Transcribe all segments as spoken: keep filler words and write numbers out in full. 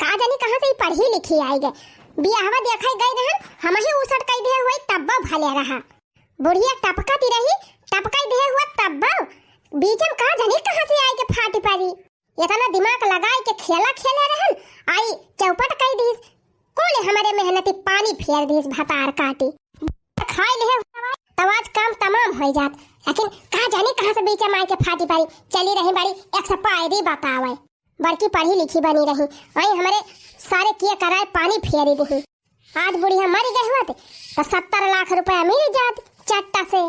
का जानी कहाँ से ई पढ़ी लिखी आइ गए। बियाहवा देखै गइ रहन, हमही उसट कइ देहे हुवै तब्बो भले रहा। बुढ़िया टपकति रही, टपकइ देहे हुवै तब्बो। बीचम का जानी कहाँ से आइके फाटि परी। एतना दिमाग लगाइके खेला खेले रहन, अइ चौपट कइ दिहिस। कुल हमरे मेहनती पानी फेर दिहिस भतार काटी। खाइ लेहे हुवै, तब आज काम तमाम होइ जात। लेकिन का जानी कहाँ से बीचम आइके फाटि परी। चली रही बड़ी एक्सपायरी बतावै। बड़की पढ़ी लिखी बनी रही, अइ हमरे सारे किए कराए पानी फेरि दिही। आज बुढ़िया मरि गइ होत, त सत्तर लाख रुपया मिल जात चट्टा से।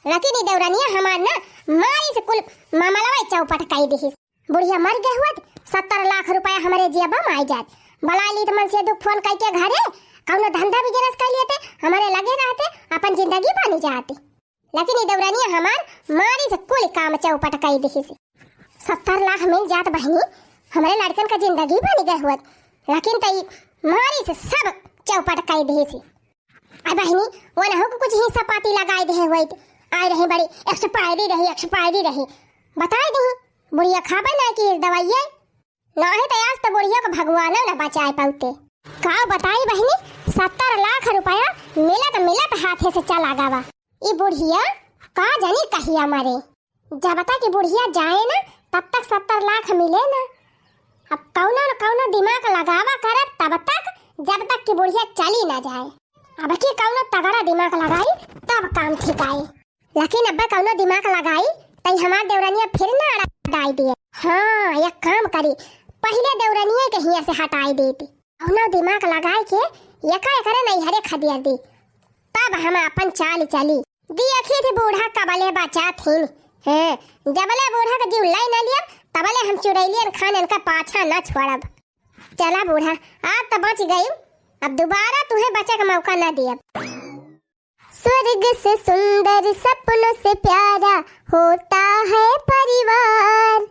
लेकिन ई देउरनिया हमार ना, मारी से कुल मामलवा चौपट कइ दिहिस। बुढ़िया मरि गइ होत, सत्तर लाख रुपया हमरे जेबा मा आइ जात। बलाइ लीत मनसेधू क फोन कइके घरे, कउनो धंधा बिजनेस कइ लेते, हमरे लगे रहते, अपन जिंदगी बनि जाती। लेकिन ई देउरनिया हमार मारी से कुल काम चौपट कइ दिहिस। सत्तर लाख मिल जात बहिनी, हमरे लड़कन क जिंदगी बनि गइ होत, लेकिन त ई मारी से सब चौपट कइ दिहिस। अइ बहिनी, ओनहू क कुछ हिस्सा पाती लगाइ देहे होइत। आइ रही बड़ी एक्सपायरी रही, एक्सपायरी रही। बताइ दिही, बुढ़िया खाबे नाहीं किहिस दवाइये। नाहीं त आज त बुढ़िया क भगवानो न बचाइ पउते। का बताई बहिनी, सत्तर लाख रुपया मिलत मिलत हाथे से चला गवा। ई बुढ़िया का जानी कहिया मरे। जब तक ई बुढ़िया जाए ना, तब तक सत्तर लाख मिले ना। अब कउनो न कउनो दिमाग लगावा करब तब तक, जब तक कि बुढ़िया चली ना जाए। अब की कउनो तगड़ा दिमाग लगाई, तब काम ठिकाई। लेकिन अब्बे कउनो दिमाग लगाई, तइ हमार देउरनिया फिर ना अड़ाई दिए। हाँ, एक काम करी, पहिले देउरनिया के हियाँ से हटाइ देती। कउनो दिमाग लगाइके एका एकरे नैहरे खदेर दी, तब हम अपन चाल चली। देखित बूढ़ा कबले बचाथिन। हैं, जबले बूढ़ा क जिउ लइ न लियब, तबले हम चुड़ैलियन खान इनका पाछा न छोड़ब। चला बूढ़ा, आज त बच गई, अब दुबारा तुहे बचे क मौका न दियब। स्वर्ग से सुंदर सपनों से प्यारा होता है परिवार।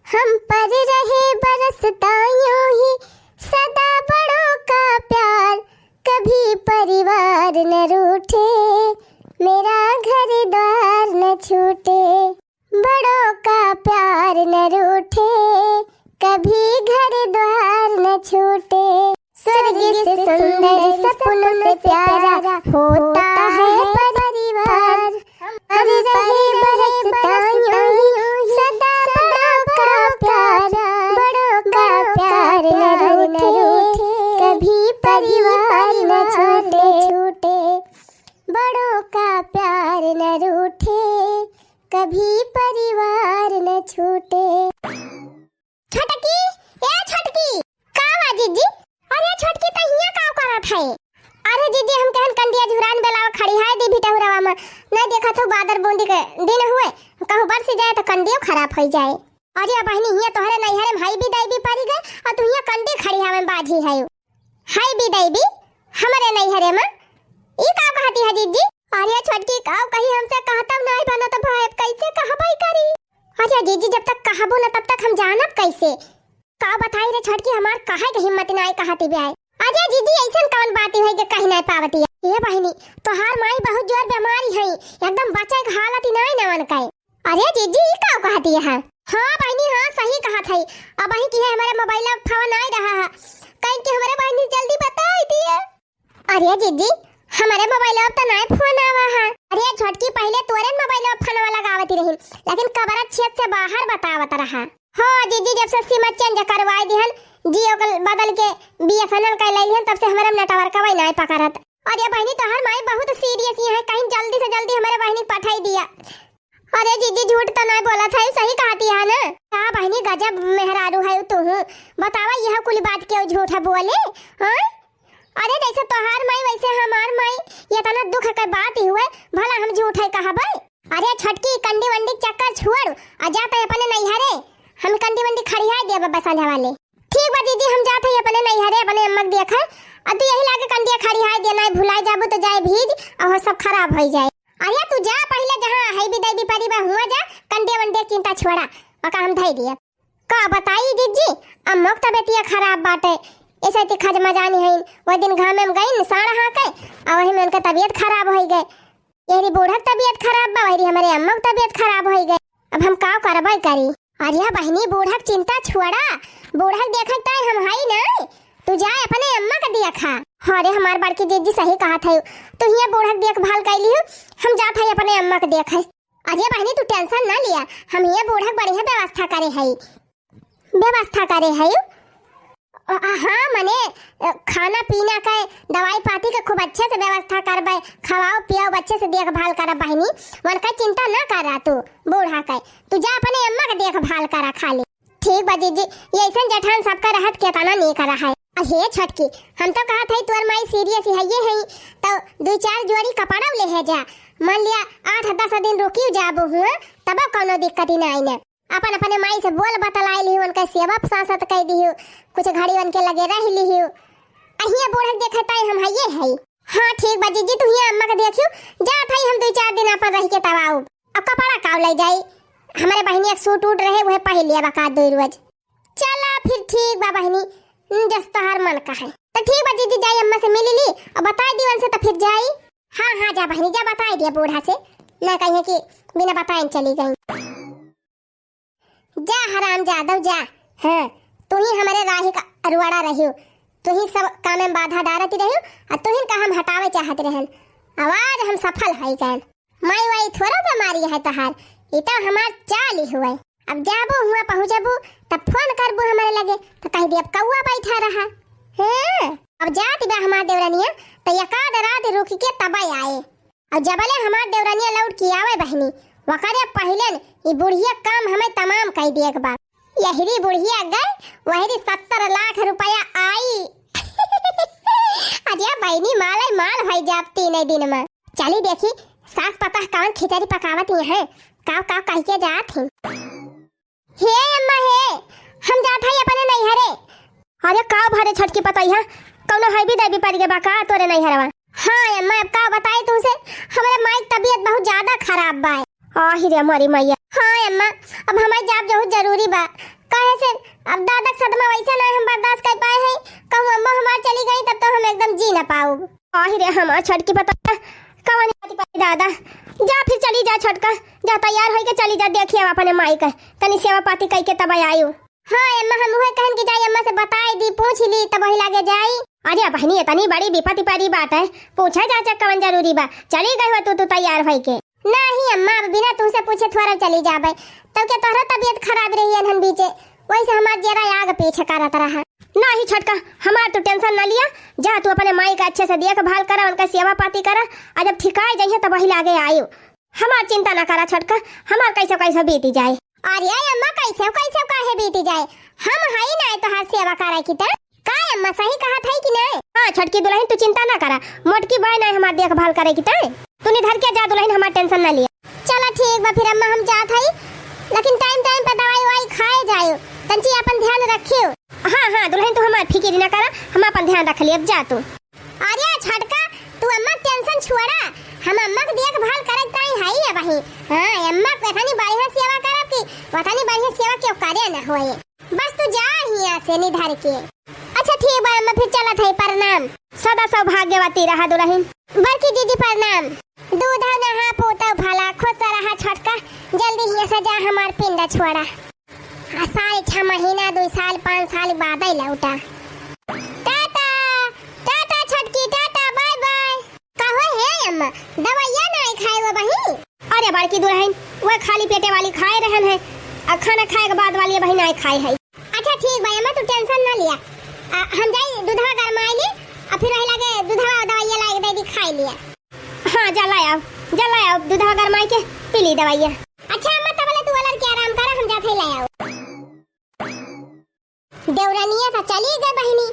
हम पर रहे बरसता यूं ही सदा बड़ों का प्यार। कभी परिवार न रूठे, मेरा घर द्वार न छूटे। बड़ों का प्यार न रूठे, कभी घर द्वार न छूटे। स्वर्ग से सुंदर सपनों से प्यारा होता है परिवार। हम रहे बरसता यूं ही सदा बड़ों का प्यारा, बड़ों का प्यार न रूठे, कभी परिवार न छूटे। बड़ों का प्यार न रूठे, कभी परिवार न छूटे। छोटकी, ए छोटकी, का हुआ जीजी? अरे छोटकी, त हियाँ का करत है? अरे जीजी, हम कहन कंडिया झुरान बेलावा खड़ी है दी भिटहुरवा में, नहीं देखत हो बादर बूंदी के दिन हुए, कहूँ बरस जाए तो कंडियो खराब होइ जाए। अरे बहिनी, हियाँ तोहरे नैहरे में हाई बिदाई भी परी गए और तू हियाँ कंडी खड़ी हवे बाझी है। हाई बिदाई भी हमरे नैहरे में, ई का कहती है जीजी? अरे छोटकी, का कही, हमसे कहतब नहीं बनत भाई, अब कैसे कहबई करी? अरे जीजी, जब तक कहबो ना तब तक हम जानब कैसे? का बताई रे छोटकी, हमार कहे के हिम्मत नाई कहती बे आए। अरे जीजी, ऐसन कौन बात है कि कही नाई पावती है? ए बहिनी, तोहार माई बहुत जोर बीमारी है, एकदम बचे के हालत ही नाई नवन कहे। अरे जीजी, ई का कहती है? हाँ बहिनी, हाँ सही कहत है। अब वही की है, हमारे मोबाइल फोन आए रहा है, कहीं कि हमारे बहिनी जल्दी बताई दिए। अरे जीजी, हमरे मोबाइल अब त नाय फोन आवा है। अरे छोटकी, पहिले तोरे मोबाइल फोनवा लगावत रही, लेकिन कबरा छेद से बाहर बतावत रहा। हाँ जीजी, जब से सिम चेंज करवाई दिहन, जियो के बदल के बीएसएनएल के ले लिहन, तब से हमरे नेटवर्क वही नाय पकड़त। अरे बहिनी, तोहर माई बहुत सीरियस ही है, कहीं जल्दी से जल्दी हमरे बहिनी के पठाई दिया। अरे जीजी, झूठ त नाय बोलत है, सही कहती है ना। का बहिनी, गजब मेहरारू है तू। बतावा, यह कुल बात क्यों झूठ है बोले? हाँ? अरे जैसे तोहार माई वैसे हमार माई, ये तना दुख के बात ही हुए, भला हम झूठ है कहबे? अरे छोटकी, कंडी वंडी के चक्कर छोड़, आ जात है अपने नैहरे, हम कंडी वंडी खड़िया देब बस संझा वाले। ठीक बा जीजी, हम जात है अपने नैहरे, अपने अम्मा के देखे, आ तू यही लागे कंडिया खड़िया दे, नाय भुलाई जाबू तो जाए भीज, और सब खराब हो जाए। अरे तू जा पहिले, जहाँ है बिदाई भी परी बा हुआ जा, कंडे वंडे चिंता छोड़ा, ओका हम धई दिया। का बताई जीजी, अम्मो के तबियतिया खराब बाटे, ऐसे ती खजमा जानी है, वो दिन घामे में गई साड़ा हाँके, और वही में उनका तबियत खराब हो गए। यही बूढ़ा के तबियत खराब बा, वही हमरे अम्मो के तबियत खराब हो गए। अब हम का करबे करी? अरे बहिनी, बूढ़ा के चिंता छोड़ा, बूढ़ा के देखे ताई हम हई नहीं, तू जा अपने अम्मा का देखा। हाँ रे, हमार बड़की जीजी सही कहत है, तू हियाँ बूढ़ा के देखभाल कर लियो, हम जात है अपने अम्मा का देखे। अरे बहिनी, तू tension ना लिया, हम हियाँ बूढ़ा के बढ़िया व्यवस्था करे है, व्यवस्था करे है। अ, अ, हाँ, मने, अ, खाना पीना के, दवाई पाती के खूब अच्छे से व्यवस्था करबे, खवाओ पियाओ, अच्छे से देखभाल करब बहिनी, उनका चिंता ना करा तू, बूढ़ा के, तू जा अपने अम्मा के देखभाल करा खाली। ठीक बा जीजी, ये ऐसन जेठान सबका रहत केतना नीक रहा है। अरे छोटकी, हम तो कहत है तोर माई serious है ये है, तो दो चार जोड़ी कपड़ा ले है जा, मान लिया आठ दस दिन रुकी जाबो हुआ, तब कौनो दिक्कत ही ना आई ना। अपन अपने माई से बोल बतलाई लिहू, उनका सेवा सासत कह दिहू, कुछ घड़ी उनके लगे रह लिहू। अहिया बूढ़ा के देखत आई हम हइये हई। हाँ ठीक बा जीजी, तू हियाँ अम्मा के देखियो, जात हई हम दो चार दिन अपन रह के तब आऊ। अब कपड़ा काव ले जाई, हमारे बहिनी एक सूट उट रहे, वह पहन लिया बका दो रोज। चला फिर ठीक बा बहिनी, जस तोहार मन का है। तो ठीक बा जीजी, जाई अम्मा से मिल ली और बताई दी उनसे तो फिर जाई। हाँ हाँ जा बहिनी, जा बताई दिया बूढ़ा से, ना कहिए कि बिना बताए चली गई। जा हराम जादव जा। हाँ, तू ही हमारे राही का अरुआड़ा रहियो, तू ही सब काम में बाधा डारत रहियो, और तू ही का हम हटावे चाहत रहन। आवाज हम सफल है गए। माई वाई थोड़ा बेमारी है तहार, ई तो हमार चाल ही हुए। अब जाबो हुआ पहुँचबो, तब फोन करबो हमारे लगे, तो कह दे अब कौआ बैठा रहा। हाँ, अब जात बा हमार देवरनिया, तो एकाध रात रुक के तब आए। और जबले हमार देवरनिया लौट के आवे बहिनी, वकरे पहिले ई बुढ़िया काम हमें तमाम कई दिए के बा। यहरी बुढ़िया गए, वहरी सत्तर लाख रुपया आई। अरे बहिनी, माले माल भई जाब तीन दिन में। चली देखी, सास पतोह कवन खिचड़ी पकावत ही हैं, काव काव कह के जात ही। हे अम्मा हे, हम जात हई अपने नैहरे। अरे का भरे छोटकी पतोहिया, कौनो हैबी दैबी पड़ गए बा का तोरे नैहरवा? हाँ अम्मा, अब का बताई तुमसे, हमारे माई की तबीयत बहुत ज्यादा खराब बा। आही रे हमारी मैया। हाँ अम्मा, अब हमारे जाब बहुत जरूरी बा, काहे से अब दादा के सदमा वैसे ना हम बर्दाश्त कर पाए हैं, कहूँ अम्मा हमार चली गई तब तो हम एकदम जी ना पाऊब। आही रे हमार छोटकी पतोहिया, कवन बात पड़ी दादा। जा फिर चली जा छोटका, जा तैयार होई के चली जा, देखिए अपने माई के, तनी सेवा पाती कई के तब आयु। हाँ अम्मा, हम उहे कहन कि जाई अम्मा से बताई दी, पूछ ली तब वही लागे जाई। अरे बहिनी, इतनी बड़ी विपत्ति पड़ी बात है, पूछा जाचा कवन जरूरी बा, चली गई हो तू, तू तैयार होई के। नहीं अम्मा, अब बिना तुमसे पूछे थोड़ा चली जाबे, तब के तोहरा तबीयत खराब रही अनहन बीचे, वैसे हमार जेरा आग पीछे करत रहा। नहीं छोटका, हमार तू tension ना लिया, जा तू अपने माई का अच्छे से देखभाल करा, उनका सेवा पाती करा, आ जब ठिकाए जाइए तब वही लागे आयु। हमार चिंता ना करा छोटका, हमार कैसे कैसे बीती जाए। अरे अम्मा, कैसे कैसे काहे बीती जाए, हम हई ना तोहार सेवा करे की त। का अम्मा, सही कहत हई कि नहीं? हाँ छोटकी दुल्हन, तू चिंता ना करा, मोटकी बाय नहीं हमार देखभाल करे की त। तू निधर के जा दुल्हन, हमार tension ना लिया। चला ठीक बा फिर अम्मा, हम जात हई, लेकिन time time पे दवाई ववाई खाए जायो, तंची अपन ध्यान रखियो। हाँ हाँ दुल्हन, तू हमार फिकिर ना करा, हम अपन ध्यान रख लियब, जा तू। अरे छोटका, तू अम्मा tension छोड़ा, हम अम्मा के देखभाल करत ताई हई अबही। हाँ, अम्मा के इतनी बढ़िया सेवा करब कि इतनी बढ़िया सेवा केहू करे ना होए। बस तू जा हियाँ से निधर के। अच्छा ठीक बा अम्मा, फिर चलत हई, प्रणाम। सदा सौभाग्यवती रहा दुल्हन। बड़की जीजी प्रणाम। दूध नहा पोतव भला, खुश रहा छोटका, जल्दी हियाँ से जा, हमार पिंड छोड़ा। आ साल, छह महीना, दो साल, पाँच साल बाद ही लौटा। टाटा, टाटा छोटकी, टाटा, bye bye। कहो हे अम्मा, दवाइया नाई खाए हो बहिन? अरे बड़की दुल्हन, वह खाली पेटे वाली खाए रहन है, आ खाना खाए के बाद वाली बहिन नाई खाए है। अच्छा ठीक बा अम्मा, तू tension ना लिया। आ, हम जाई दूधवा गरमाई ले, आ फिर वही लागे दूधवा दवाइया लाए दे दी, खाए लिया। हाँ, जा लाए आओ, जा लाए आओ, दूधवा गरमाई के पी ली दवाइया। अच्छा अम्मा, तबले तू अलर के आराम करा, हम जात है लाए आओ। देवरनिया तो चली गई बहिनी,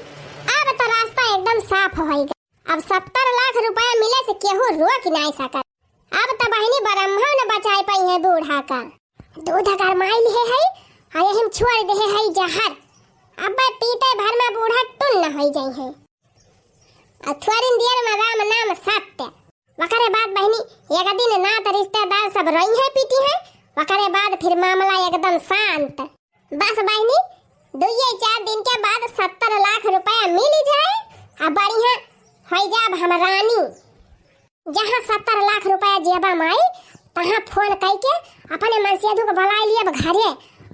अब तो रास्ता एकदम साफ होई गए। अब सत्तर लाख रुपया मिले से केहू रोक नाई सकत। अब तो बहिनी ब्रह्मा न बचाए पाई है बूढ़ा का। दूध गरमाई लिहे है, आ यही में छोड़ देहे है जहर। अब पीते भर में बूढ़ा टुन्न होई जाई है। आ थोड़िन देर में राम नाम सत्य। वकरे बाद बहिनी, एक दिन नात रिश्तेदार सब रोई है पीटी है, वकरे बाद फिर मामला एकदम शांत। बस बहिनी, दुइये चार दिन के बाद सत्तर लाख रुपया मिल जाए, आ बढ़िया होई जाब हम रानी। जहाँ सत्तर लाख रुपया जेबा माई, तहाँ फोन कई के अपने मनसेधु के बुलाई लियब घरे,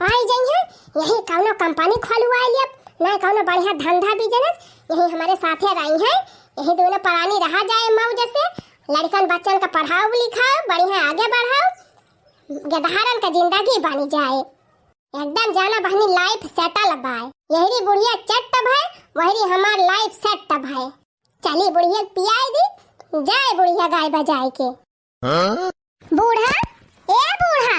आई जइहे, यही कौनो कंपनी खोलवाई लियब, नहीं कौनो बढ़िया धंधा business, यही हमरे साथे रही हैं, यही दुनो परानी रहा जाए मौज से, लड़कन बच्चन का पढ़ाओ लिखाओ, बढ़िया आगे बढ़ाओ, गदहारन का जिंदगी बनी जाए। एकदम जाना बहिनी life settle बाय। यहरी बुढ़िया चट्ट भय, वहरी हमार life set भय। चली बुढ़िया पियाई दी, जाए बुढ़िया गाय बजाए के। हाँ? बूढ़ा, ए बूढ़ा,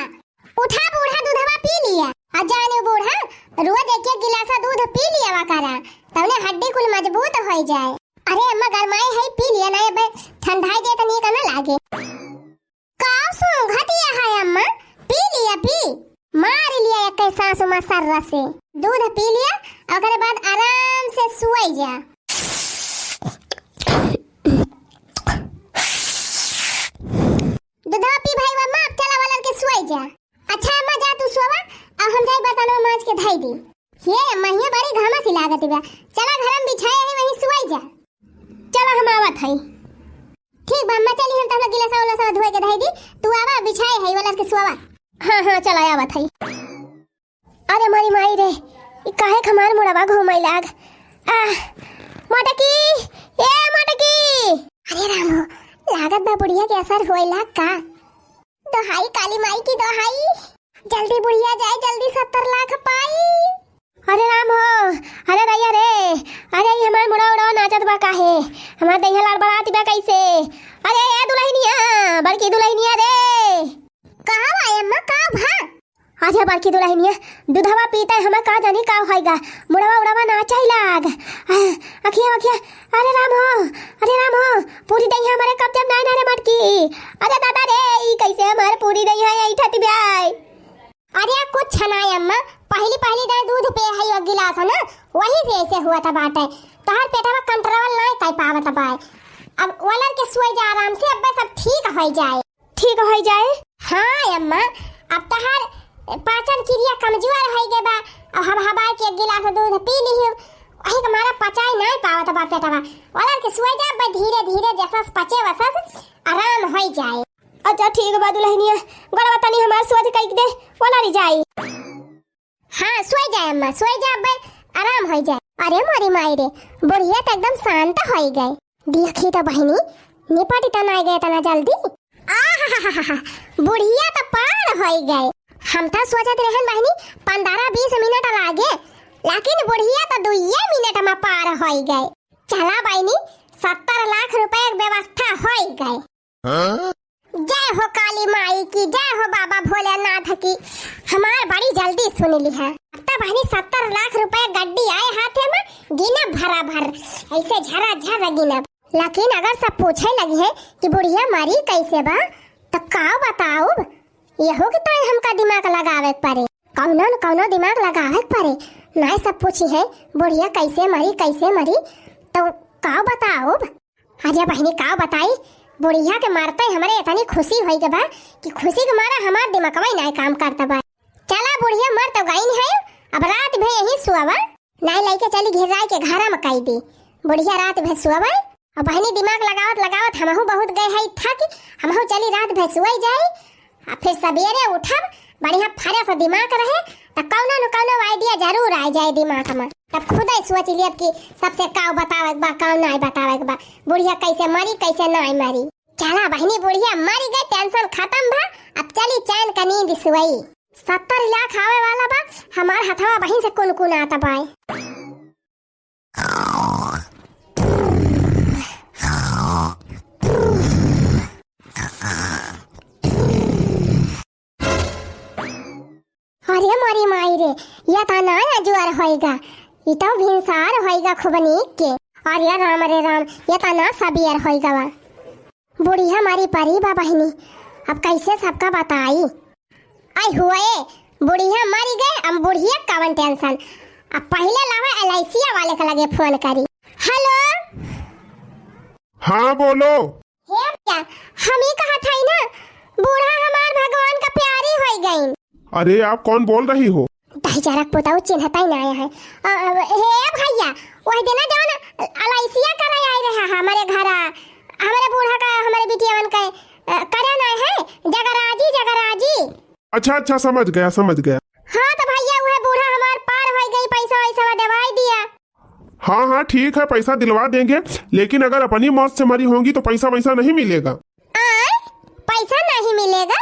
उठा बूढ़ा, दूधवा पी लिया। आ जाने बूढ़ा, रोज एक एक गिलासा दूध पी लिया वा करा, तौने हड्डी कुल मजबूत होई जाए। अरे अम्मा, गरमाई है, पी लिया ना, अब ठंडाई दे तो नीक ना लागे। का सूंघत है अम्मा? पी लिया, पी। मार लिया एक सांस मा सर्रा से। दूध पी लिया, ओकरे बाद आराम से सोई जा। दूधवा पी भाई अम्मा, अब चला वालन के सोई जा। अच्छा अम्मा, जा तू सोवा, अब हम जाई बर्तनवा मांज के धई दी। ये अम्मा, ये बड़ी घामा सी लागत बा। चला घर में बिछाए है, वहीं सोई जा। चला हम आवत हई। ठीक बा अम्मा, चली हम तहला गिलासा उलासा धोए के धई दी, तू आवा बिछाए है वाला के सोवा। हाँ हाँ, चला आवत हई। अरे मोरी माई रे, ई काहे क हमार मुड़वा घूमे लाग। आ, मोटकी, ए मोटकी। अरे राम हो, लागत बा बुढ़िया के असर होए लाग का। दोहाई काली माई की दोहाई, जल्दी बुढ़िया जाए, जल्दी सत्तर लाख पाई। अरे राम हो, अरे दैया रे, अरे ई हमार मुड़ा उड़ा नाचत बा काहे? हमार दैया लड़बड़ात बा कैसे? अरे ए दुल्हनिया, बड़की दुल्हनिया रे। का बा अम्मा, का भा? अरे बड़की दुल्हनिया, दूधवा पीते हमें का जानी का होइगा, मुड़वा उड़वा नाचै लाग। आ, अखिया अखिया, अरे राम हो, अरे राम हो, पूरी दैया हमारे कब्जा में नाय ना रे मटकी। अरे दादा रे, ई कैसे हमारे पूरी दैया ऐठत ब्याय। अरे कुछ नाय अम्मा, पहली पहली दाई दूध पिए है एक गिलास ना, वही से ऐसे हुआ था बाटे। तोहर पेटवा control नाय कर पावत बाय। अब वलर के सोई जा आराम से, अब सब ठीक हो जाए। ठीक हो जाए? हाँ अम्मा, अब तोहर पाचन क्रिया कमजोर हो गए बा। अब हम हबार के एक गिलास दूध पी ली, वही के मारा पचाई नाय पावत बा पेटवा। वलर के सोई जा, अब धीरे धीरे जसस पचे वसस आराम हो जाए। अच्छा ठीक बा दुल्हनिया, गोड़वा तनी हमार सोझ कइक दे, वलरी जाई। हाँ, सोई जाए अम्मा, सोई जा, अब आराम हो जाए। अरे मोरी माई रे, बुढ़िया तो एकदम शांत हो गए। देखी तो बहिनी, निपट तो ना गए तना जल्दी। आहाहाहा, बुढ़िया तो पार हो गए। हम तो सोचत रहन बहिनी, पन्द्रह बीस मिनट लागे, लेकिन बुढ़िया तो दुइये मिनट में पार हो गए। चला बहिनी, सत्तर लाख रुपए के व्यवस्था हो गए। हाँ? जय हो काली माई की, जय हो बाबा भोलेनाथ की। हमार बड़ी जल्दी सुन लिहा। अब तो बहिनी सत्तर लाख रुपए गड्डी आए हाथे में, गिनब भरा भर, ऐसे झरा झर गिनब। लेकिन अगर सब पूछे लगी है कि बुढ़िया मरी कैसे बा, तो का बताउब? यहू के ताई हमका दिमाग लगावे के पड़े। कौनो न कौनो दिमाग लगावे के पड़े। नाय सब पूछी है, बुढ़िया कैसे मरी, कैसे मरी, तो का बताउब? अरे बहिनी, का बताई, बुढ़िया के मरते हमरे इतनी खुशी होई के बा कि खुशी के मारा हमार दिमागवा ही नाय काम करता बा। चला बुढ़िया मर तो गई है, अब रात भर यहीं सोवा। नाय लइके चली घिर्राई के घरा में कई दी। बुढ़िया रात भर सोवा। और बहिनी दिमाग लगावत लगावत हमहू बहुत गए है थक, हमहू चली रात भर सोई जाई। आ फिर सबेरे उठब, बढ़िया fresh दिमाग रहे, त कौनो न कौनो idea जरूर आ जाए दिमाग में। तब खुदे सोच लियब कि सबसे का बतावे के बा, का नाय बतावे के बा, बुढ़िया कैसे मरी, कैसे नाय मरी। चला बहिनी, बुढ़िया मरी गई, tension खत्म भा, अब चली चैन का नींद सोई। सत्तर लाख आवे वाला बा, हमार हथवा बहिन से कुनकुनात बाय। अरे मोरी माई रे, ये तना अजुअर होइगा, ई तो भिनसार होइगा खूब नीक के। अरे राम रे राम, ये तना सबेर होइगा बा। बुढ़िया मरी परी बा बहिनी, अब कैसे सबका बताई? आई हुए, बुढ़िया मरी गए, अब बुढ़िया कवन tension। अब पहिले लावा एलआईसिया वाले के लगे फोन करी। हेलो। हाँ, बोलो। हे भैया, हम ई कहत हई ना, बूढ़ा हमार भगवान का प्यारी होई गईन। अरे, आप कौन बोल रही हो? दहिजरा के पुतऊ चिन्हता ही ना आया है। अ, अ, हे भैया, वही दिना जवन एलआईसिया करे आए रहे हमरे घरा, हमरे बूढ़ा का, हमरे बिटियावन के, अ, करे ना है, जगराजी, जगराजी। अच्छा, अच्छा, समझ गया, समझ गया। हाँ, तो भैया, वह बूढ़ा हमार पार हो गई, पैसा वैसा देवाई दिया। हाँ, हाँ, ठीक है, पैसा दिलवा देंगे, लेकिन अगर अपनी मौत से मरी होंगी तो पैसा वैसा नहीं मिलेगा। आय, पैसा नहीं मिलेगा?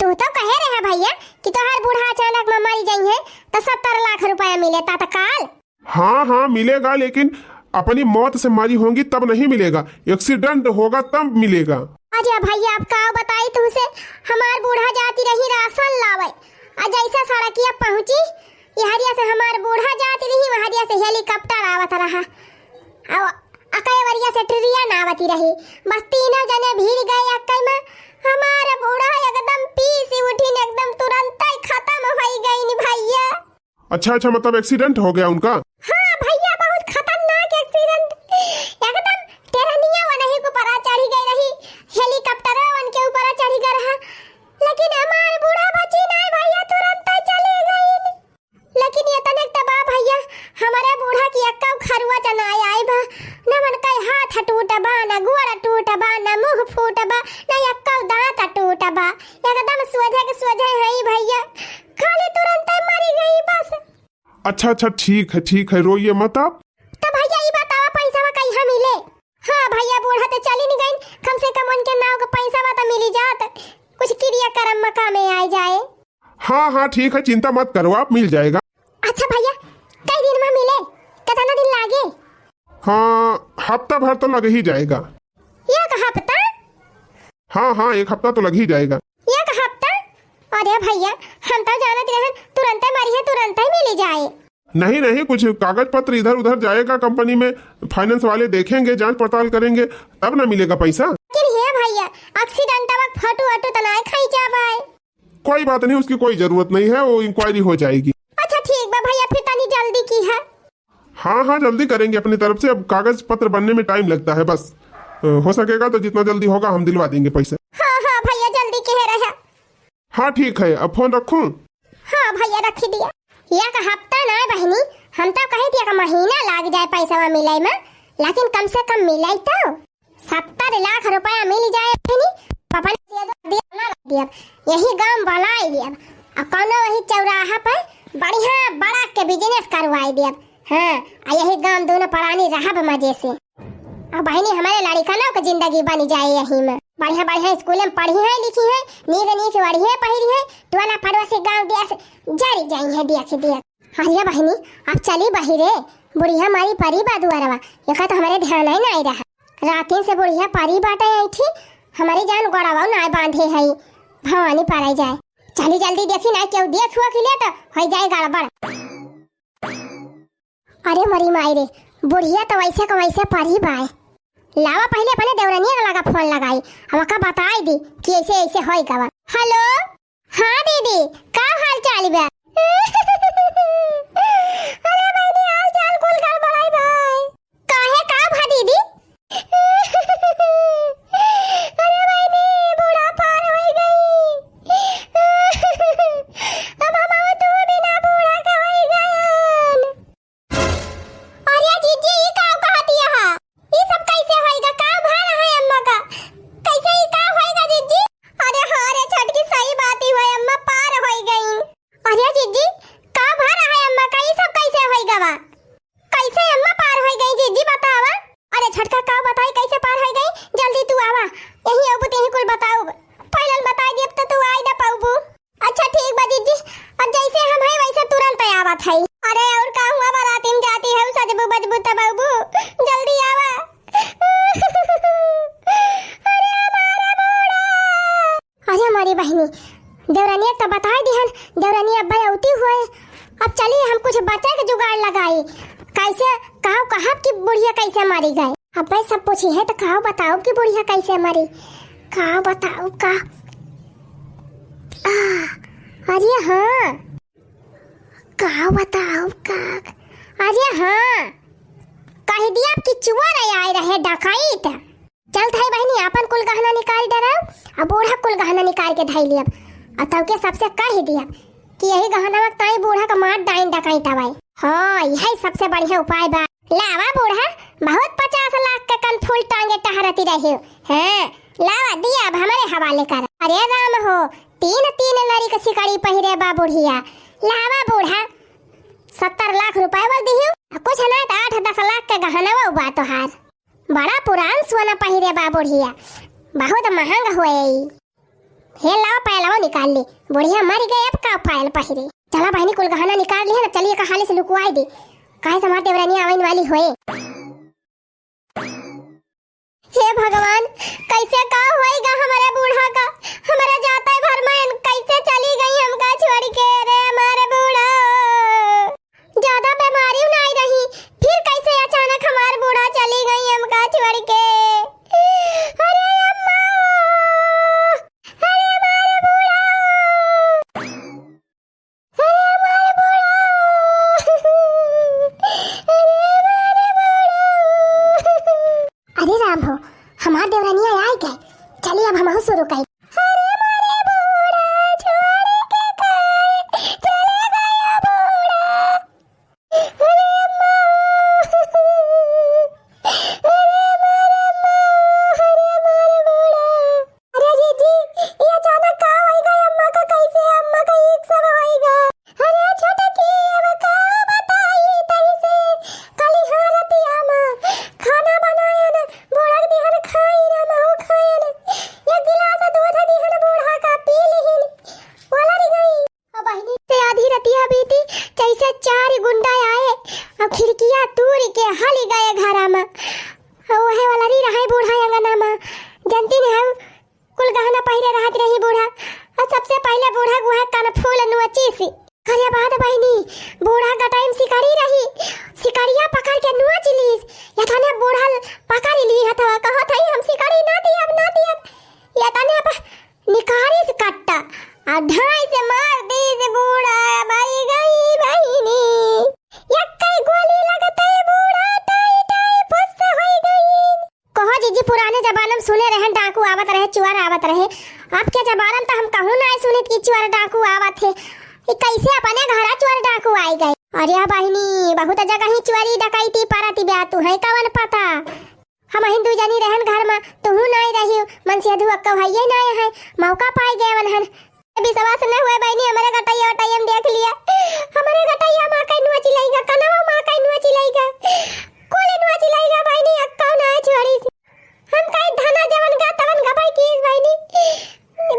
तू तो कहे रहा भैया कि तोहार बूढ़ा अचानक में मरी जाई है तो सत्तर लाख रुपया मिले तत्काल। हाँ, हाँ, मिलेगा, लेकिन अपनी मौत से मरी होंगी तब नहीं मिलेगा, एक्सीडेंट होगा तब मिलेगा। अरे भैया, अब का बताई तुमसे, हमार बूढ़ा जाती रही राशन लावे, आ जैसे सड़किया पहुँची, यहरिया से हमार बूढ़ा जाती रही, वहरिया से हेलीकॉप्टर आवत रहा, आ अकैवरिया से ट्रेन आवती रही, बस तीनों जने भिड़ गए अक्कै में। हमार बूढ़ा एकदम पीस उठिन, एकदम तुरंतै खत्म होई गईन भैया। अच्छा, अच्छा, मतलब एक्सीडेंट हो गया उनका? हाँ भैया, बहुत खतरनाक एक्सीडेंट। एकदम टेरनिया वनही के ऊपर चढ़ी गई रही, हेलीकॉप्टर उनके ऊपर चढ़ी गई रहा, लेकिन हमार बूढ़ा बची नाय भैया, तुरंतै चली गई। लेकिन ये तनिक त बा भैया, हमरे बूढ़ा की एक्कौ खरुआ चनाय आई बा, न उनकै हाथ टूट बा, न गोड़ टूट बा, न मुँह फूट बा, न एक्कौ दाँत टूट बा, एकदम सोझे के सोझे हई भैया, खाली तुरंतै मरी गई बस। अच्छा, अच्छा, ठीक है, ठीक है, रोइए मत आप। तो भैया, ई बतावा, पैसा कहिया मिले? हाँ भैया, बूढ़ा तो चली न गईन, कम से कम उनके नाव का पैसा तो मिली जात, कुछ क्रिया कर्म में कामे आय जाए। हाँ, हाँ, ठीक है, चिंता मत करो, आप मिल जाएगा। अच्छा भैया, कई दिन में मिले? कितना दिन लागे? हाँ, हफ्ता भर तो लग ही जाएगा। एक हफ्ता? हाँ, हाँ, एक हफ्ता तो लग ही जाएगा। एक हफ्ता? अरे भैया, हम तो जानत रहन तुरंतै मरी है, तुरंतै मिली जाए। नहीं, नहीं, कुछ कागज पत्र इधर उधर जाएगा कंपनी में, फाइनेंस वाले देखेंगे, जांच पड़ताल करेंगे, तब ना मिलेगा पैसा। लेकिन हे भैया, एक्सीडेंट में फोटो वोटो तो नाय खींचा बाय। कोई बात नहीं, उसकी कोई जरूरत नहीं है, वो इंक्वायरी हो जाएगी। अच्छा ठीक बा भैया, फिर तनी जल्दी की है। हाँ, हाँ, जल्दी करेंगे अपनी तरफ से, अब कागज पत्र बनने में टाइम लगता है बस। अ, हो सकेगा तो जितना जल्दी होगा हम दिलवा देंगे पैसे। हाँ, हाँ भैया, जल्दी की है रहा। हाँ ठीक है, अब फोन रखूँ? हाँ भैया, रखी दिया। एक हफ्ता ना बहिनी, हम तो कही थी एक महीना लाग जाए पैसा मिले में, लेकिन कम से कम मिले तो। सत्तर लाख रुपया मिल जाए बहिनी, पपन से दो दिया ना दिया, यही गांव बनाई दिया, आ कौनो वही चौराहा पर बढ़िया बड़ा के बिजनेस करवाई दिया। हाँ, आ यही गांव दोनों परानी रहब मजे से। आ बहिनी, हमारे लड़िकनों के जिंदगी बनी जाए यही में। बढ़िया बढ़िया स्कूल में पढ़ी है, लिखी है, नीक नीक वढ़िए पहिरी है, टोला पड़ोसी गांव देश जरी जाई है देख देख। अरे बहिनी, अब चली बहिरे, बुढ़िया मारी परी बा दुआरवा, एका तो हमारे ध्यान ही नहीं रहा। रातिन से बुढ़िया परी बाटे ऐठी, हमारी जान गोड़वा ना बांधे है, भवानी पराई जाए। चली जल्दी देखी ना, केहू देख हुआ कि ले तो हो जाए गड़बड़। अरे मरी माई रे, बुढ़िया तो वैसे को वैसे परी बाय। लावा पहले अपने देवरनिया के लगा फोन लगाई, अब का बताई दी कि ऐसे ऐसे होई गवा। हेलो, हाँ दीदी, का हाल चाल बा? अरे बहिनी, हाल चाल कुल गड़बड़ाई बाय। काहे, का भा दीदी? अरे बहिनी, बूढ़ा पार होई गई। अब हम तू बिना बूढ़ा का होई गयन। अरे जीजी, ई का कहती है? ई सब कैसे होइगा? का भा रहा है अम्मा का? कैसे ई का होइगा जीजी? अरे हाँ रे छोटकी, सही बात ही है, अम्मा पार होई गई। अरे जीजी, का भा रहा है अम्मा का? ई सब कैसे होइगा बा? कैसे अम्मा पार होई गई जीजी, बतावा? अरे छोटका, का बताई कैसे पार होई गई? जल्दी तू आवा, यही अबू तेही कुल बताऊ। पहले बताई देब तो तू आई ना पाऊबू। अच्छा ठीक बा जीजी, अब जैसे हम है वैसे तुरंत आवत है। अरे और का हुआ, बाराती में जाती है, सजबू बजबू तब अबू, जल्दी आवा। अरे हमारा बूढ़ा। अरे हमारी बहिनी, देवरनिया तो बताई दिहन, देवरनिया अब्बा अउती हुए। अब चली हम कुछ बचे के जुगाड़ लगाई, कैसे, कहाँ, कहाँ की बुढ़िया कैसे मारी गए। अब्बा सब पूछी है तो कहाँ बताओ कि बुढ़िया कैसे मरी, कहाँ बताओ का। आ, अरे हाँ, का बताओ का, अरे हाँ, कह दिया कि चोर आए रहे, डकैत। चलत है बहिनी, आपन कुल गहना निकाल डराओ, अब बूढ़ा कुल गहना निकाल के धई लियब। अब तब के सबसे कह दियब कि यही गहना ताई बूढ़ा का मार डाइन डकैत आवे। हाँ, यही सबसे बढ़िया उपाय बा। लावा बूढ़ा, बहुत पचास लाख के कनफूल टांगे टहरती रही। हाँ, लावा, दिया अब हमारे हवाले कर। अरे राम हो, तीन तीन लरी के सिकड़ी पहिरे बा बुढ़िया। लावा बूढ़ा, सत्तर लाख रुपए बोल दिहियो, आ कुछ ना तो आठ दस लाख के गहनवा बा तोहार। बड़ा पुरान सोना पहिरे बा बुढ़िया, बहुत महंग होए ई। हे लावा पायलवा निकाल ली, बुढ़िया मरि गई, अब का पायल पहिरे। चला बहिनी, कुल गहना निकाल लिहन, अब चली एका हाली से लुकवाइ दी, काहे से हमार देवरानी आवे वाली होए। हे भगवान, कैसे का होइगा हमरे बूढ़ा का? हमरे जाते भर में कैसे चली गई हमका छोड़ के रे हमारे बूढ़ा। ज्यादा बीमारी नाई रही, फिर कैसे अचानक हमार बूढ़ा चली गई हमका छोड़ के? अरे अम्मा, अरे हमारे बूढ़ा। अरे हमारे बूढ़ा। अरे हमारे बूढ़ा। अरे राम हो, हमार देवरनिया आइ गए। चली अब हमहू शुरू करी। अरे हमारे बूढ़ा, छोड़ के काहे चले गया बूढ़ा? अरे अम्मा। अरे हमारे अम्मा, अरे हमारे बूढ़ा। अरे जीजी, ये अचानक का होई गए अम्मा का? कैसे अम्मा का ई सब होई गए? अरे छोटकी, अब का बताई तैसे, कल यहाँ रतिया में खाना बनायन, बूढ़ा के दिहन खाइन, हमहू खाइन, एक गिलास दूध दिहन बूढ़ा का पी लिहिन, वलरि गई। अब बहिनी से आधी रतिया बीती, जैसे चार गुंडा आए, अब खिड़किया तूर के हलि गए घरा में। अब वहे वलरि रहे बूढ़ा अंगना में, जनती नहीं है, कुल गहना पहिरे रहत रही बूढ़ा। और सबसे पहिले बूढ़ा गुहा कनफूल नोचिस। करे बाद बहिनी, बूढ़ा गटई में सिकड़ी रही, सिकड़िया पकड़ के नोच लीस। यतने बूढ़ा पकड़ ली हथवा, कहत हई, "हम सिकड़ी ना दियब, ना दियब।" यतने प-, निकालिस कट्टा, आ ढाई से मार दीस बूढ़ा, मरि गई बहिनी। यक्कई गोली लगते बूढ़ा टाई टाई फुस्स होई गई। कहो जीजी, पुराने जमाना में सुने रहन डाकू आवत रहे, चुअर आवत रहे। अब के जमाना में तो हम कहूँ नाई सुनित कि चुअर डाकू आवत है। ई कैसे अपने घरा चुअर डाकू आइ गए? अरे बहिनी, बहुत जगह ही चुअरी डकैती परत बा, तुहैं कवन पता? हमहिन दुइ जनी रहन घर में, तुहू नाई रही, मन से अधु अक्का भइये नाई है, मौका पाइ गए वनहन। विश्वास न हुए बहिनी, हमरे गटैया वटैया में देख लिया। हमरे गटैया माँ कई नोच लइगा, कनवा माँ कई नोच लइगा। कुल नोच लइगा बहिनी, अक्का ना छोड़ी से। हम कई धना जवन गा तवन गबाई कीस बहिनी।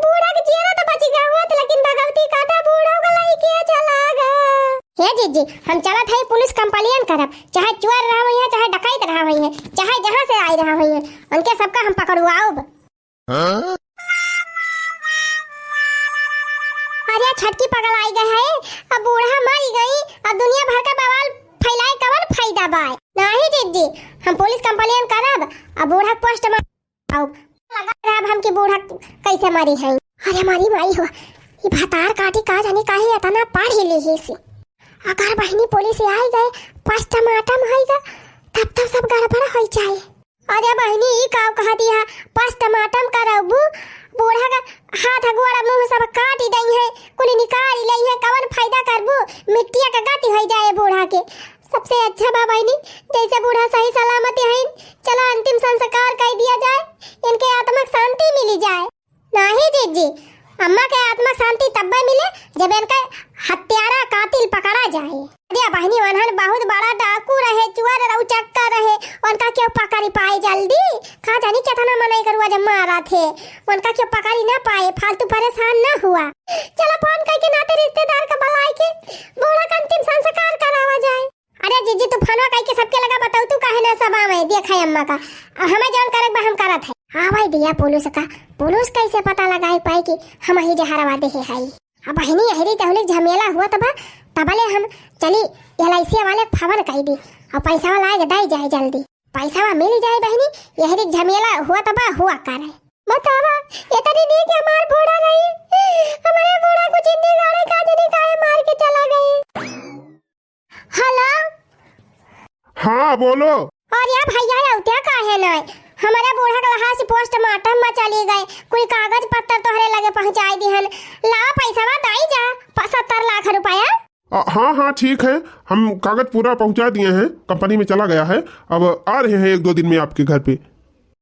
बूढ़ा के जियरा तो बची गा हुआ तो, लेकिन भगवती काटा बूढ़ा का लइके चला गा। हे जीजी, हम चलत है पुलिस complain करब, चाहे चोर रहा हुई है, चाहे डकैत रहा हुई है, चाहे जहाँ से आए रहा हुई है, उनके सबका हम पकड़वाउब। हाँ? अरे छोटकी पगल आइ गए है, अब बूढ़ा मरि गई, अब दुनिया भर का बवाल फैलाए कवन फायदा बा? नाहीं जीजी, हम पुलिस complain करब, अब बूढ़ा postmortem करब हम कि बूढ़ा कैसे मरी है। अरे हमारी माई हो, ये भतार काटी का जानी काहे इतना पढ़ी लिहिस। अगर बहिनी पुलिस आइ गए, postmortem होइगा, तब तो सब गड़बड़ होइ जाए। अरे बहिनी, ई का कहत हया? Postmortem करबू, बूढ़ा का हाथ गोड़ मुँह सब काटि दइहैं, कुल निकालि लइहैं, कवन फायदा करबू? मिट्टिया का गति होइ जाए बूढ़ा के। सबसे अच्छा बा बहिनी, जैसे बूढ़ा सही सलामत हईन, चला अंतिम संस्कार कइ दिया जाए, इनके आत्मा के शांति मिलि जाए। नाहीं जीजी, अम्मा के आत्मा शांति तब्बे मिले जब इनके हत्यारा कातिल पकड़ा जाए। अरे बहिनी, वनहन बहुत बड़ा डाकू रहे, चुअर रहे, उचक्का रहे, उनका केउ पकड़ि पाए जल्दी? का जानी केतना मनई करुआ जब मारा थे, उनका केउ पकड़ि ना पाए, फालतू परेशान ना हुआ। चला फोन कइके नाते रिश्तेदार का बुलाइके बूढ़ा का अंतिम संस्कार करावा जाए। अरे जीजी, तू फोनवा कइके सबके लगा बताऊ, तू काहे ना सब आवे, देख है अम्मा का। अब हमें जौन करे बा हम करत है। हाँ भाई दिया पुलिस का, पुलिस कैसे पता लगाए पाई कि हमही जहरवा देहे हई? अब बहिनी यहरी तहलिक झमेला हुआ तबा, तबले हम चली LIC वाले फोन कइ दी और पैसा वाला आके दे जाए जल्दी। पैसा मिल जाए बहिनी, यहरी झमेला हुआ तबा हुआ करे। बतावा, इतनी नीक हमार बूढ़ा रही, हमारे बूढ़ा को जिंदगी गाड़े का जनी काहे मार के चला गई। Hello। हाँ, बोलो। अरे भइया, अउत्या काहे नाय? हमरे बूढ़ा के लहास postmortem में चली गए, कुल कागज पत्तर तोहरे लगे पहुँचाइ दिहन। ला पैसवा दाई जा, प-, सत्तर लाख रुपया। अ, हाँ, हाँ, ठीक है, हम कागज पूरा पहुँचा दिए हैं, कंपनी में चला गया है, अब आ रहे हैं एक दो दिन में आपके घर पे।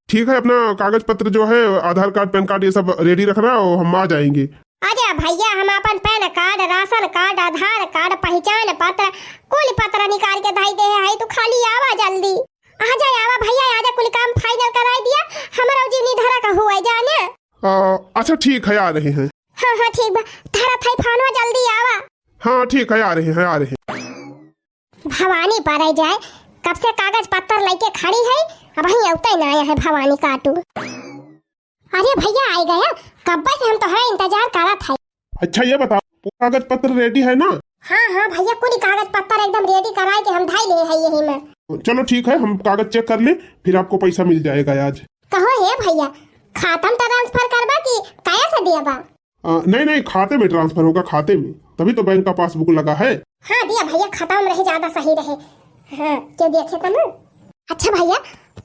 ठीक है, अपना कागज पत्र जो है, आधार कार्ड, पैन कार्ड, ये सब ready रखना और हम आ जाएंगे। अरे भैया, हम आपन पैन कार्ड, राशन कार्ड, आधार कार्ड, पहिचान पत्र, कुल पत्र निकाल के धइ देहे हई, तू खाली आवा जल्दी। आजा, आवा भैया, आजा, कुल काम final कराइ दिया, हमरो जीवनी धरा का हुआ जाने। आ, अच्छा ठीक है, आ रहे हैं। हाँ, हाँ, ठीक बा, धरा थाई फोनवा, जल्दी आवा। हाँ, ठीक है, आ रहे हैं, आ रहे हैं। भवानी परै जाए, कब से कागज पत्तर लइके खड़ी है, अबहीं अउतै ना आया है भवानी काटू। अरे भैया, आइ गया, कब्बे से हम तोहरा इंतजार करत है। अच्छा ये बताओ, वो कागज पत्र ready है ना? हाँ, हाँ भैया, कुल कागज पत्तर एकदम ready कराइ के हम धइ ले है यही में। चलो ठीक है, हम कागज check कर लें, फिर आपको पैसा मिल जाएगा आज। कहो हे भैया, खाता में transfer करबा कि cash दियाबा? आ, नहीं, नहीं, खाते में transfer होगा, खाते में। तभी तो बैंक का passbook लगा है। हाँ दिया भैया, खाता में रहे ज्यादा सही रहे। हाँ, क्यों देखे तो ना। अच्छा भैया,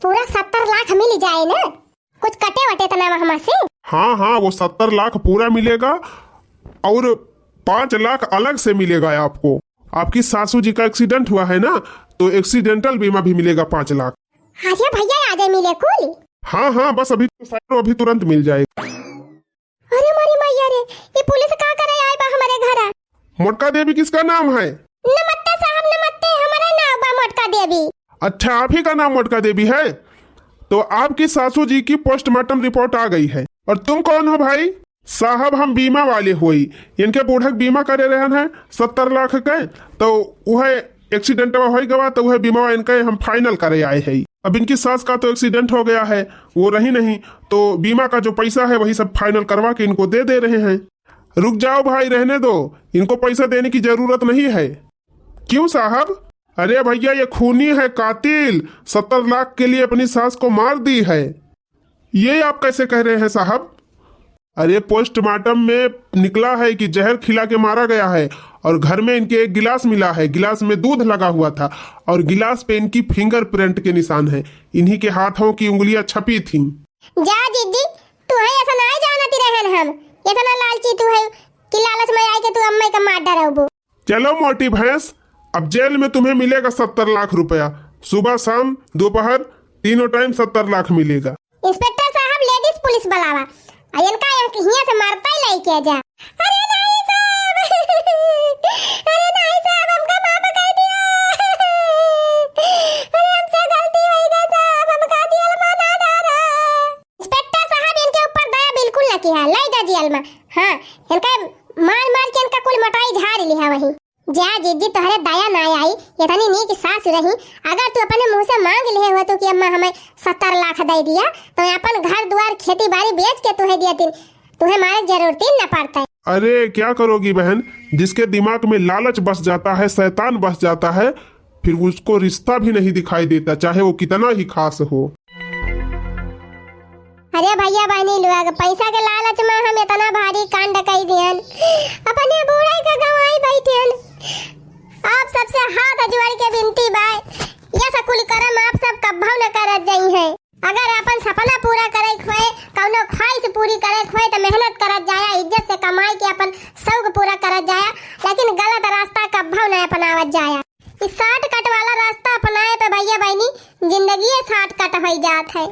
पूरा सत्तर लाख मिल जाए ना? कुछ कटे वटे तो ना वहाँ से? हाँ, हाँ, वो सत्तर लाख पूरा मिलेगा और पाँच लाख अलग से मिलेगा आपको। आपकी सासू जी का accident हुआ है ना, तो accidental बीमा भी मिलेगा पाँच लाख। हाँ जी भैया, आ जाए मिले कुल। हाँ, हाँ, बस अभी तो साइड, अभी तुरंत मिल जाएगा। अरे मोरी मैया रे, ये पुलिस का करे आए बा हमारे घरा? मोटका देवी किसका नाम है? नमस्ते साहब, नमस्ते, हमारा नाम बा मोटका देवी। अच्छा, आप ही का नाम मोटका देवी है? तो आपकी सासू जी की postmortem report आ गई है। और तुम कौन हो भाई? साहब, हम बीमा वाले होई। इनके बूढ़क बीमा करे रहन है सत्तर लाख के, तो वह accident होइ गवा, तो वह बीमा इनके हम final करे आए हैं। अब इनकी सास का तो accident हो गया है, वो रही नहीं, तो बीमा का जो पैसा है वही सब final करवा के इनको दे दे रहे हैं। रुक जाओ भाई, रहने दो, इनको पैसा देने की जरूरत नहीं है। क्यों साहब? अरे भैया, ये खूनी है, कातिल, सत्तर लाख के लिए अपनी सास को मार दी है। ये आप कैसे कह रहे हैं साहब? अरे, postmortem में निकला है कि जहर खिला के मारा गया है और घर में इनके एक गिलास मिला है, गिलास में दूध लगा हुआ था और गिलास पे इनकी fingerprint के निशान है, इन्हीं के हाथों की उंगलियां छपी थीं। जा जिज्जी, तू है ऐसा नाहीं जानती रहन हम, इतना लालची तू है कि लालच में आए के तू अम्मा का मार डराबू। चलो मोटी भैंस, अब जेल में तुम्हें मिलेगा सत्तर लाख रुपया। सुबह, शाम, दोपहर, तीनों time सत्तर लाख मिलेगा। Inspector साहब, ladies पुलिस बुलावा। आ इनका यहाँ हियाँ से मारता ही लेके जा। अरे नहीं साहब, अरे नहीं साहब, हमका माफ कर दिया। अरे हमसे गलती होइ गई साहब, हमका जेल में ना डाला। Inspector साहब, इनके ऊपर दया बिल्कुल न किहा, लै जा जेल में। हाँ, इनका मार मार के इनका कुल मोटाई झाड़ लिहा वही। जा जिज्जी, तोहरे दया ना आई, इतनी नीक सास रही, अगर तू अपने मुँह से माँग लिहे होतू कि अम्मा हमें सत्तर लाख दइ दिया, तो अपन घर दुआर खेती बारी बेच के तुहे दिया दिन, तुहे मारे जरूरत ही न पड़ता। अरे क्या करोगी बहन, जिसके दिमाग में लालच बस जाता है, शैतान बस जाता है, फिर उसको रिश्ता भी नहीं दिखाई देता, चाहे वो कितना ही खास हो। अरे भैया बहनी लोग, पैसा के लालच में हम इतना भारी कांड कई दियन, अपने बूढ़े के गंवाई बैठेन। आप सबसे हाथ जोड़ के विनती बा, ये सब कुल करम आप सब कब्भौ न करत जाई हैं। अगर अपन सपना पूरा करे के होए, कौनो ख्वाहिश पूरी करे के होए, तो मेहनत करत जाया, इज्जत से कमाई के अपन शौक पूरा करत जाया, लेकिन गलत रास्ता कब्भौ न अपनावत जाया। इस shortcut वाला रास्ता अपनाए पे भैया बहनी, जिंदगी shortcut होइ जात है।